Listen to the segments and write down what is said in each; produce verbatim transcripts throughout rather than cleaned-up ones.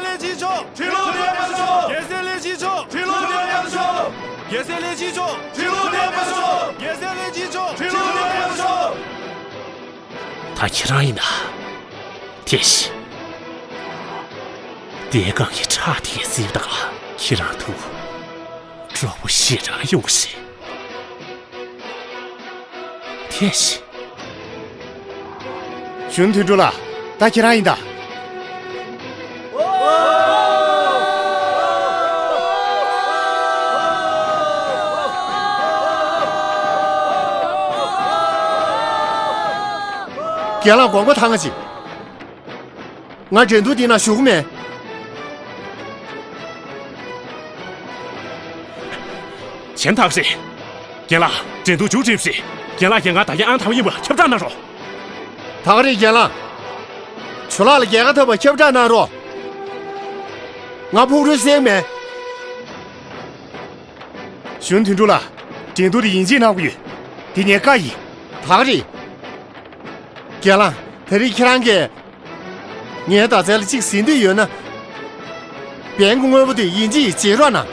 སྲིད་ལས་བྱེད་ཆོག་ཁྲིམས་ལུགས་ལྡན་པ་ཤོག་རྒྱལ་སྲིད་ལས་བྱེད་ཆོག་ཁྲིམས་ལུགས་ལྡན་པ་ཤོག་རྒྱལ་སྲིད་ལས་བྱེད་ཆོག་ཁྲིམས་ལུགས་ལྡན་པ་ཤོག་རྒྱལ་སྲིད་ལས་བྱེད་ཆོག་ཁྲིམས་ལུགས་ལྡན་པ་ཤོག་ད་ཁྱེད་རང་ཡིན་ན། ཐེ་ཤི། བསྟན་སྒང་གི་ཁྲག་དེ་གཟིབ་དང་ཁྱེད་རང་ཐུག་གྲོགས་པོ་ཞེ་དྲག་ཡོང་གི་རེད། ཐེ་ཤི། གཞོན་དོན་གྲུབ་ལགས། ད་ཁྱེད་རང་ཡིན་ད། རྒན་ལགས་དགོངས་པ་དྭངས་ཅིག་ང་འགྲན་བསྡུར་འདི་ནང་ཞུགས་མེད། གཞན་དག་རེད། རྒན་ལགས་འགྲན་བསྡུར་མཇུག་སྒྲིལ་རེད། རྒན་ལགས་ཀྱིས་ང་ད་ཡང་ཨང་དང་པོ་ཡིན་པ་ཁྱབ་བསྒྲགས་གནང་རོགས། ད་ག་རེད་རྒན་ལགས། ཇོ་ལགས་ལ་རྒྱལ་ཁ་ཐོབ་པ་ཁྱབ་བསྒྲགས་གནང་རོགས། ང་ཕུག་རོན་བསད་མེད། གཞོན་དོན་གྲུབ་ལགས། འགྲན་བསྡུར་དེ་ཡིན་གཅིག་གནང་དགོས་ཡོད། འདི་ངའི་བཀའ་ཡིན། ད་ག་རེད། རྒན་ལགས། ད་རེས་ཁྱེད་རང་གིས་ངའི་རྡ་རྩལ་ལ་གཅིག་ཟིན་འདོད་ཡོད་ན། བན་གྱི་དངོས་པོ་དེ་ཡིན་གཅིག་བརྗེ་རོགས་གནང་།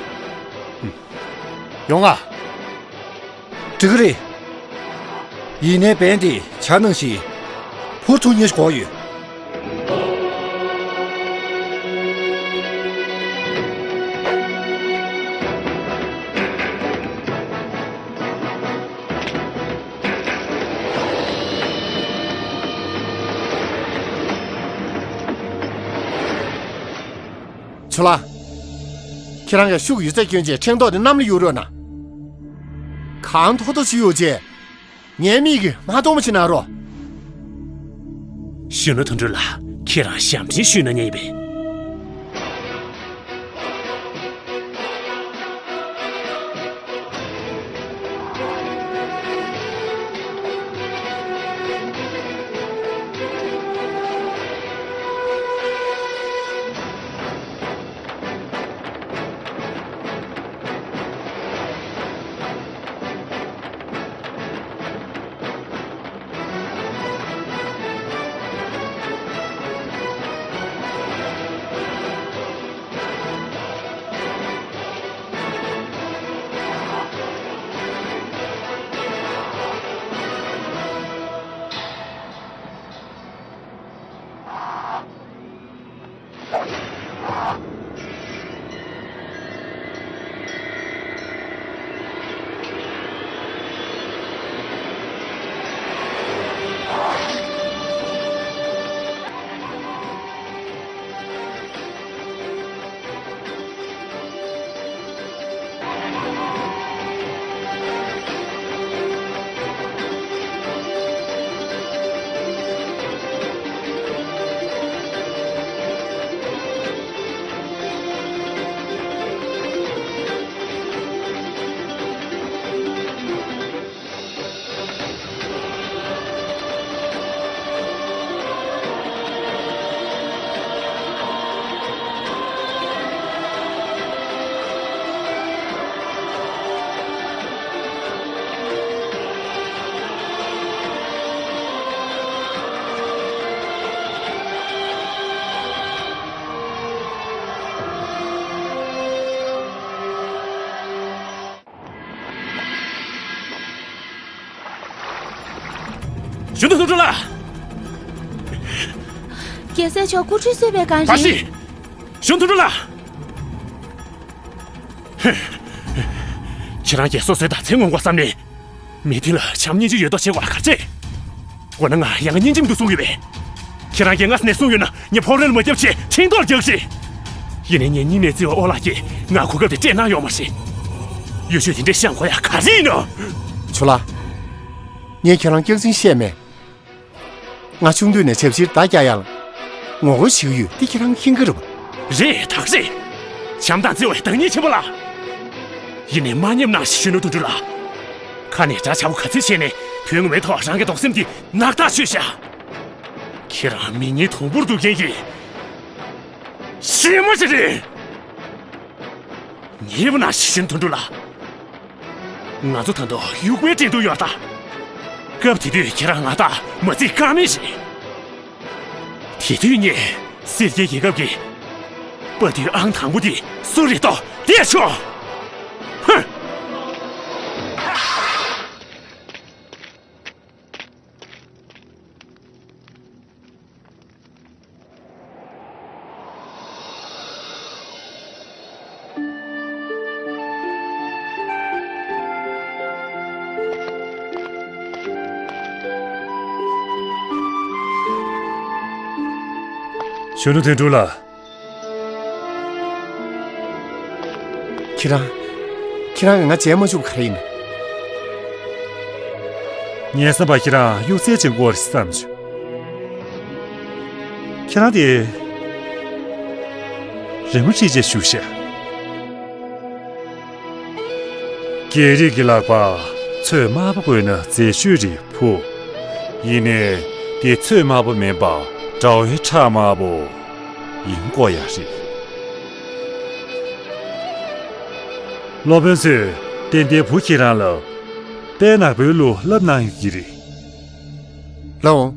ཡོང་ང་། འགྲིག་གི་རེད། ཡིན་ནའི་བན་དེ་བྱ་ནང་བཞིན་བུ་ཐུག་ཉེ་ཞིག་གོ་ཡོད། ཚུ་ལ། ཁྱེད་རང་གི་ཤུགས་ཡོད་ཚད་སྐྱོན་ཆེད་ཕྲེང་རྡོག་དེ་གནམ་ལ་གཡུག་རོགས་གནང་། གང་ཐོག་ཐོག་ཞིག་ཡོད་ཅེས། ངའི་མིག་གིས་མ་མཐོང་བ་ཞིག་གནང་རོགས། གཞོན་ནུ་དོན་གྲུབ་ལགས། ཁྱེད་རང་ཞབས་འདྲེན་ཞུས་ན་ཉན་པས། གཞོན་ནུ་དོན་གྲུབ་ལགས། རྒྱལ་སྲས་མཆོག་སྐུ་ཁྲུས་གསོལ་བའི་སྒང་རེད། བཀྲ་ཤིས། གཞོན་ནུ་དོན་གྲུབ་ལགས། ཁྱེད་རང་གིས་སོ་སོའི་བདག་འཛིན་ངོམ་དགོས་བསམ་ནས། མི་དེ་ལ་བྱམས་སྙིང་རྗེ་ཡོད་མདོག་བྱེད་དགོས་པ་ག་རེ་བྱས། འོ་ན་ང་ཡང་སྙིང་རྗེ་མི་འདུག་གསུང་གི་ཡོད་པས། ཁྱེད་རང་གིས་སྔ་ས་ནས་གསུངས་ཡོད་ན་ངས་ཕོག་རེན་ལ་མ་བརྒྱབ་ཆེད་ཕྲེང་རྡོག་རྒྱག་ཞེས། ཡིན་ནའི་ངའི་སྙིང་ནས་བརྩེ་བའི་ཨོ་ལགས་ཀྱིས་ང་གོ་སྐབས་དེ་སྤྲད་གནང་ཡོད་མ་རེད། ཡུལ་ཤུལ་དེ་འདྲའི་བཤམས་དགོས་ཡ་ག་རེ་ཡིན་ནམ། ཚུ་ལ། ངས་ཁྱེད་རང་སྐྱག་རྫུན་བཤད་མེད། ང་ཆུང་དུས་ནས་ཞབས་ཕྱིར་མདའ་རྒྱག་ཡ་ལ་ངོ་རྒོལ་བྱེད་ཀྱི་ཡོད། དེ་ཁྱེད་རང་མཁྱེན་གྱི་རེད་པ། རེད། ད་ག་རེད། བྱམས་དང་བརྩེ་བའི་བདག་ཉིད་ཆེན་པོ་ལགས། ཡིན་ནའི་མ་ཉེས་ན་ཞེས། གཞོན་ནུ་དོན་གྲུབ་ལགས། ཁ་ནས་འདྲ་ཆགས་པོ་ག་ཚོད་བཤད་ནའི་དོན་ངོ་མའི་ཐོག་རང་གི་གདུང་སེམས་དེ་ནག་ཐག་ཆོད་ཤག། ཁྱེད་རང་མི་ངན་དུམ་བུར་གཏུབ་མཁན་གྱི་ཞི་མོ་ཞིག་རེད། ཉེས་པ་ན་ཞེས། གཞོན་ནུ་དོན་གྲུབ་ལགས། ང་ཚོ་ད་དུང་དབྱུག་པའི་འགྲན་བསྡུར་ཡོད་ད། སྐབས་དེ་དུས་ཁྱེད་རང་ང་དང་མ་བརྩིས་ཀ་མེད་རེད། དེ་དུས་ངས་སེར་སྐྱའི་རྒྱལ་ཁབ་ཀྱི་དཔའ་རྟུལ་ཨང་དང་པོ་དེ་སུ་རེད་དོ་བལྟས་ཆོག། ཧུ། གཞོན་ནུ་དོན་གྲུབ་ལགས། ཁྱེད་རང་། ཁྱེད་རང་གིས་ང་མཇལ་མ་བཅུག་པ་ག་རེ་ཡིན། ངའི་བསམ་པར་ཁྱེད་རང་གཡུག་རྩལ་ཅན་སྐོར་ཞིག་བསམ་བྱུང་། ཁྱེད་རང་དེ་རི་མོ་བྲིས་བྱས་བཞུགས་ཤག། རྒྱལ་རིགས་ཀྱི་ལག་པར་ཚོས་དམར་པོ་བགོས་ན་མཛེས་ཤོས་རེད་ཕུ། ཡིན་ནའི་དེ་ཚོས་དམར་པོ་མིན་པར་དགྲ་བོའི་ཁྲག་དམར་པོ་ཡིན་དགོས་ཡ་རེད། སློབ་དཔོན་ཚོས་ཏན་ཏན་བུ་ཁྱེད་རང་ལ་དཔལ་ནག་པོའི་གླུ་བསླབ་གནང་ཡོད་ཀྱི་རེད། ལགས་འོང་།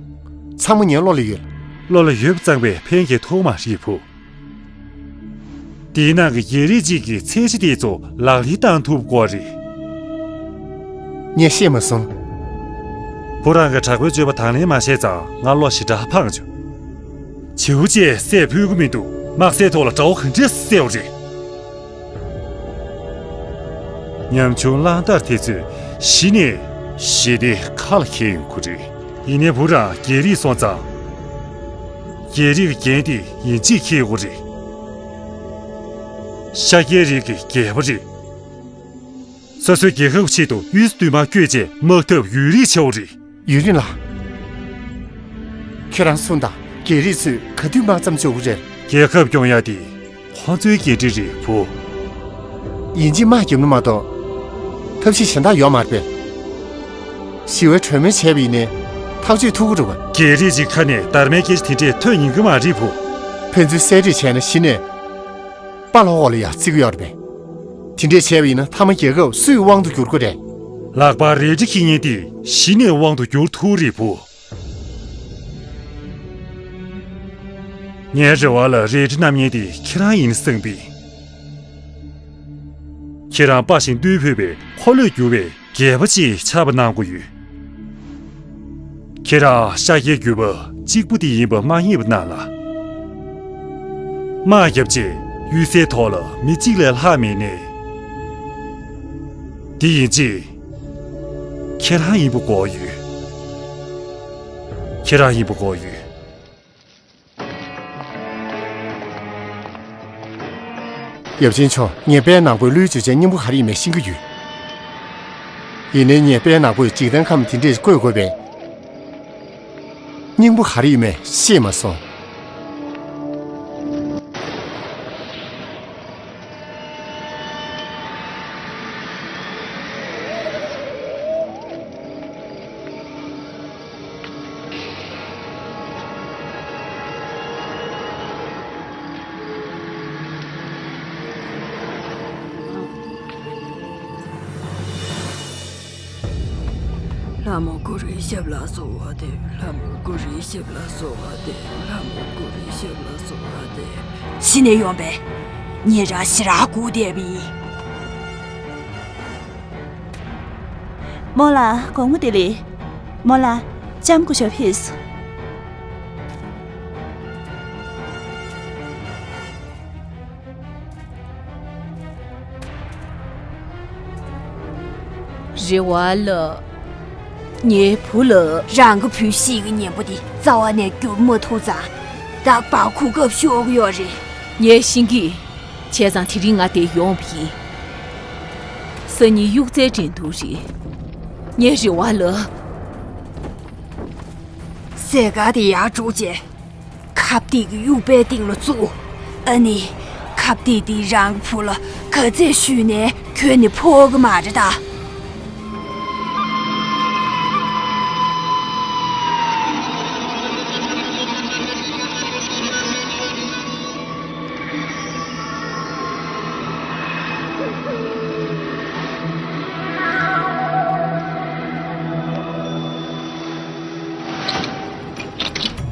ཚང་མ་ངའི་བློ་ལ་ཡོད། བློ་ལ་ཡོད་པ་ཙམ་པས་ཕན་གྱི་ཐོགས་མ་རེད་ཕུ། དེའི་ནང་གི་རྒྱལ་རིགས་གཅིག་གི་ཚད་གཞི་དེ་ཚོ་ལག་ལེན་བསྟར་ཐུབ་དགོས་རེད། ངས་ཤེས་མ་སོང་། བུ་རང་གི་དྲག་པོའི་སྤྱོད་པ་དང་ལེན་མ་བྱས་ཙང་ང་བློ་ཞེ་དྲག་ཕངས་བྱུང་། བྱིའུ་ཅེས་བསད་ཕོད་ཀྱི་མི་འདུག་དམག་སའི་ཐོག་ལ་དགྲ་བོ་ག་འདྲས་བསད་པ་རེད། ཉམ་ཆུང་གླང་དར་དེ་ཚོས་གཞི་ནས་ཞི་བདེ་ཁ་ལ་འཁྱེར་ཡོང་གི་རེད། ཡིན་ནའི་བུ་རང་རྒྱལ་རིགས་སོང་ཙང་། རྒྱལ་རིགས་ཀྱི་འགན་དེ་ཡིན་གཅིག་འཁྱེར་དགོས་རེད། ཤཱཀྱའི་རིགས་ཀྱི་རྒྱལ་པོ་རེད། སོ་སོའི་རྒྱལ་ཁབ་ཆེད་དུ་གཡུལ་ས་བདུན་མ་བསྐྱོད་རྗེས་དམག་འཐབ་ཡུན་རིང་ཆགས་པ་རེད། ཡུན་རིང་ལགས། ཁྱེད་རང་གསུངས་དང་། རྒྱལ་རིགས་ཚོས་ག་དུས་དམག་མཚམས་འཇོག་གི་རེད། རྒྱལ་ཁབ་སྐྱོང་ཡ་དེ་ཁོང་ཚོའི་འགན་འཁྲི་རེད་བུ། ཡིན་གཅིག་དམག་བརྒྱབ་ན་མ་གཏོགས། ཐབས་ཤེས་གཞན་དག་ཡོད་མ་རེད་པས། ཞི་བའི་གྲོས་མོལ་བྱས་པ་ཡིན་ནའི་ཐག་གཅོད་ཐུབ་ཀྱི་རེད་པ། རྒྱལ་རིགས་ཀྱི་ཁ་ནས་སྡར་མའི་སྐད་ཆ་དེ་འདྲས་ཐོན་ཡོང་གི་མ་རེད་བུ། ཕན་ཚུན་གསལ་འགྲེལ་བྱས་ན་གཞི་ནས། དཔའ་ལྷོ་འོག་ལ་ཡང་བརྩི་གི་ཡོད་རེད་པས། དེ་འདྲས་བྱས་པ་ཡིན་ན་མཐའ་མ་རྒྱལ་ཁབ་སུའི་དབང་དུ་འགྱུར་གི་རེད། ལག་པར་རལ་གྲི་འཁྱེར་མཁན་དེ་གཞི་ནས་དབང་དུ་འགྱུར་ཐུབ་རེད་བུ། ངའི་རེ་བ་ལ་རལ་གྲི་བསྣམས་མཁན་དེ་ཁྱེད་རང་ཡིན་བསམ་པས། ཁྱེད་རང་དཔའ་ཞིང་རྟུལ་ཕོད་པའི་འཁོར་ལོས་སྒྱུར་བའི་རྒྱལ་པོ་ཅིག་ཆགས་པ་གནང་དགོས་ཡོད། ཁྱེད་རང་ཤཱཀྱའི་བརྒྱུད་པ་གཅིག་པུ་དེ་ཡིན་པ་མ་རྙེད་པ་གནང་ལ། དམག་བརྒྱབ་རྗེས་གཡུལ་སའི་ཐོག་ལ་མི་གཅིག་ལས་ལྷག་མེད་ནས། དེ་ཡིན་གཅིག་ཁྱེད་རང་ཡིན་པ་གོ་ཡོད། ཁྱེད་རང་ཡིན་པ་གོ་ཡོད། ཡབ་ཆེན་མཆོག་ངས་དཔལ་ནག་པོའི་གླུའི་བརྗོད་བྱའི་སྙིང་པོ་ག་རེ་ཡིན་མིན་ཤེས་ཀྱི་ཡོད། ཡིན་ནའི་ངས་དཔལ་ནག་པོས་འཇིག་རྟེན་ཁམས་དེ་འདྲས་བཀོད་དགོས་པས། སྙིང་པོ་ག་རེ་ཡིན་མིན་ཤེས་མ་སོང་། ལྷ་མོ་གུ་རུའི་ཞབས་ལ་གསོལ་བ་འདེབས། ལྷ་མོ་གུ་རུའི་ཞབས་ལ་གསོལ་བ་འདེབས། ལྷ་མོ་གུ་རུའི་ཞབས་ལ་གསོལ་བ་འདེབས། གཞི་ནས་ཡོང་པས། ངེད་རང་ཞེ་དྲག་སྒུག་བསྡད་པ་ཡིན། རྨོ་ལགས་དགོང་མོ་བདེ་ལེགས། རྨོ་ལགས། ལྕམ་སྐུ་ཞབས་ཕེབས་སོང་། རེ་བ་ལགས། ངའི་བུ་ལགས། རང་གི་བུ་ཤི་གི་གཉེན་པོ་དེ་རྩ་བ་ནས་བསྒྱུར་མ་ཐུབ་ཙང་། ད་བར་གོ་སྐབས་ཤོར་གི་ཡོད་རེད། ངས་ཤེས་ཀྱི། བྱས་ཙང་དེ་རིང་ང་འདིར་ཡོང་བ་ཡིན། སང་ཉིན་གཡུག་རྩལ་འགྲན་བསྡུར་རེད། ངའི་རེ་བ་ལགས། ཟས་སྐལ་དེ་ཡར་སྒྲུག་བྱས། ཁབ་སྟེགས་ཀྱི་དབྱུག་པའི་སྟེང་ལ་བཙུགས། ཨ་ནི། ཁབ་སྟེགས་དེ་རང་གི་བུ་ལ་ག་ཚད་གཞུས་ནའི་ཁྱོན་ནས་ཕོག་གི་མ་རེད་ད།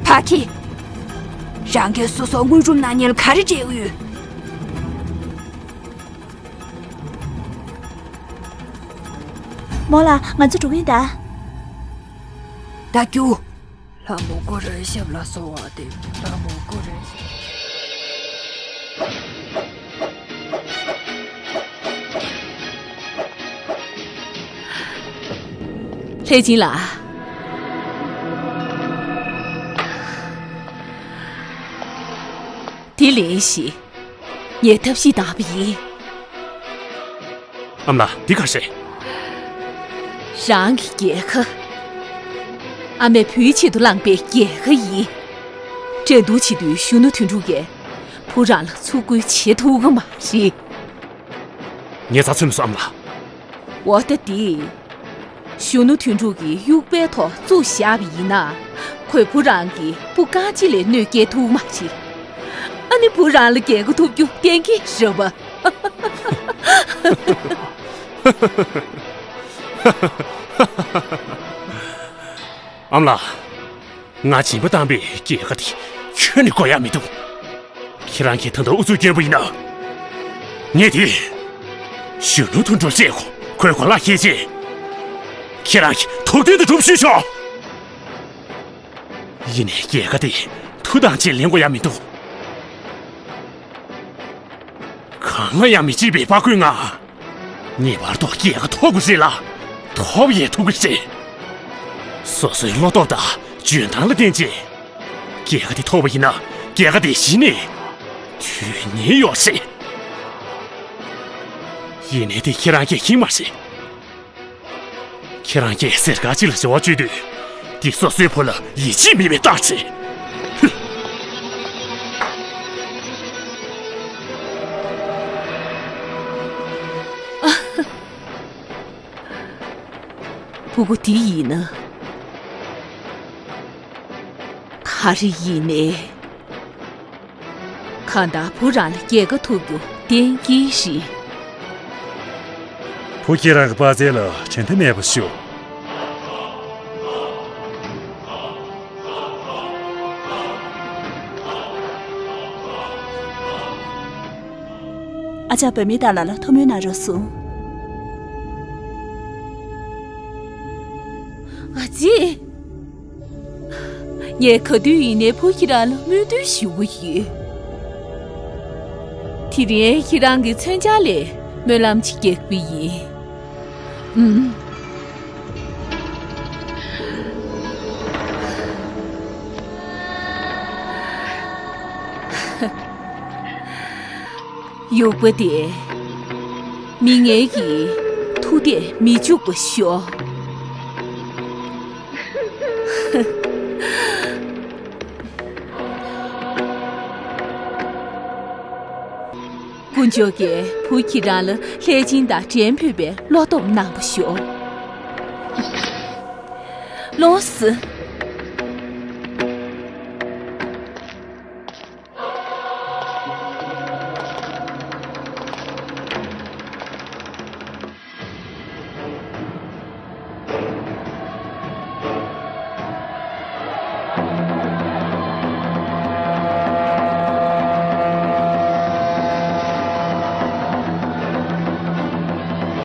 ཕ་ཁི། རང་གིས་སོ་སོར་དངོས་གྲུབ་གནང་མཁན་ལ་ག་རེ་སྤྲད་ཀྱི་ཡོད། རྨོ་ལགས། ང་ཚོ་འགྲོ་གི་ཡིན་ད། ད་རྒྱུགས། ལྷ་མོ་གུ་རུའི་ཞབས་ལ་གསོལ་བ་འདེབས། ལྷ་མོ་གུ་རུའི་ཞབས། ལྷས་སྦྱིན་ལགས། དེ་ལེན་ཞིག་ངས་ཐབས་ཤེས་བཏང་བ་ཡིན། ཨ་མ་ལགས། འདི་ག་རེད། རང་གི་རྒྱལ་ཁ། ཨ་མས་བུའི་ཆེད་དུ་བླངས་པའི་རྒྱལ་ཁ་ཡིན། འགྲན་བསྡུར་བྱེད་དུས་གཞོན་ནུ་དོན་གྲུབ་ཀྱིས་བུ་རང་ལ་ཚུར་རྒོལ་བྱེད་ཐུབ་ཀྱི་མ་རེད། ངས་ཚར་ཚུད་མ་སོང་། ཨ་མ་ལགས། འོ་ད་འདི། གཞོན་ནུ་དོན་གྲུབ་ཀྱིས་དབྱུག་པའི་ཐོག་བཙུགས་བཞག་པ་ཡིན་ན། ཁོས་བུ་རང་གི་སྤུ་རྐང་གཅིག་ལས་གནོད་སྐྱེལ་ཐུབ་མ་རེད། ཨ་ནི་བུ་རང་ལ་རྒྱལ་ཁ་ཐོབ་རྒྱུ་གཏན་འཁེལ་རེད་པ། ཨ་མ་ལགས། ང་སྦྱིན་པ་བཏང་པའི་རྒྱལ་ཁ་དེ་ཁྱོན་ནས་དགོས་ཡག་མི་འདུག་ཁྱེད་རང་གིས་ད་ལྟ་ཨུ་ཚུགས་སྐྱོན་པ་ཡིན་ན། ངས་དེ། གཞོན་ནུ་དོན་གྲུབ་བསད་གོ། ཁོའི་གོ་ལག་བསྐྱལ་རྗེས། ཁྱེད་རང་གིས་ཐུབ་བསྟན་དུ་སྒྲུབ་ཞུས་ཤོག། ཡིན་ནའི་རྒྱལ་ཁ་དེ་མཐུ་དང་བཅས་ལེན་དགོས་ཡ་མི་འདུག། གང་ལ་ཡང་མི་བརྗེད་པའི་དཔའ་རྒོད་ང་། ངེས་པར་དུ་རྒྱལ་ཁ་ཐོབ་དགོས་རེད་ལ། ཐོབ་ཡས་ཐུབ་ཀྱི་རེད། སོ་སོའི་བློ་སྟོབས་དང་འཇོན་ཐང་ལ་བརྟེན་བྱས། རྒྱལ་ཁ་དེ་ཐོབ་པ་ཡིན་ན་རྒྱལ་ཁ་དེ་གཞི་ནས་དོན་སྙིང་ཡོད་རེད། ཡིན་ནའི་དེ་ཁྱེད་རང་གིས་མཁྱེན་མ་རེད། ཁྱེད་རང་གིས་གཟེར་དཀར་ཅིག་ལ་རེ་བ་བཅོལ་དུས། འདི་སོ་སོའི་བུ་ལ་ཡིད་ཆེས་མེད་པའི་རྟགས་རེད། བུ་གུ་འདི་ཡིན་ན། ག་རེ་ཡིན་ནའི། གང་ལྟར་བུ་རང་ལ་རྒྱལ་ཁ་ཐོབ་རྒྱུ་གཏན་འཁེལ་རེད། བུ་ཁྱེད་རང་གི་དཔའ་རྩལ་ལ་དྲན་མཐའ་མེད་པ་ཞུ། ཨ་ཅག་བུད་མེད་དག་ལ་ལ་ཐུགས་སྨོན་གནང་རོགས་གསུངས། ཨ་ཙི། ངས་ག་དུས་ཡིན་ནའི་བུ་ཁྱེད་རང་ལ་སྨོན་འདུན་ཞུ་གི་ཡོད། དེ་རིང་ཁྱེད་རང་གི་མཚོན་ཆ་ལས་སྨོན་ལམ་ཅིག་རྒྱག་པ་ཡིན། ཨུམ། ཡུག་པ་དེ། མི་ངན་གྱི་ཐུགས་གཏད་མི་འཇུག་པ་ཤོག། དཀོན་མཆོག་གིས་བུ་ཁྱེད་རང་ལ་ལྷས་སྦྱིན་དང་འགྲན་ཕོད་པའི་བློ་སྟོབས་གནང་བ་ཤོག། ལོས།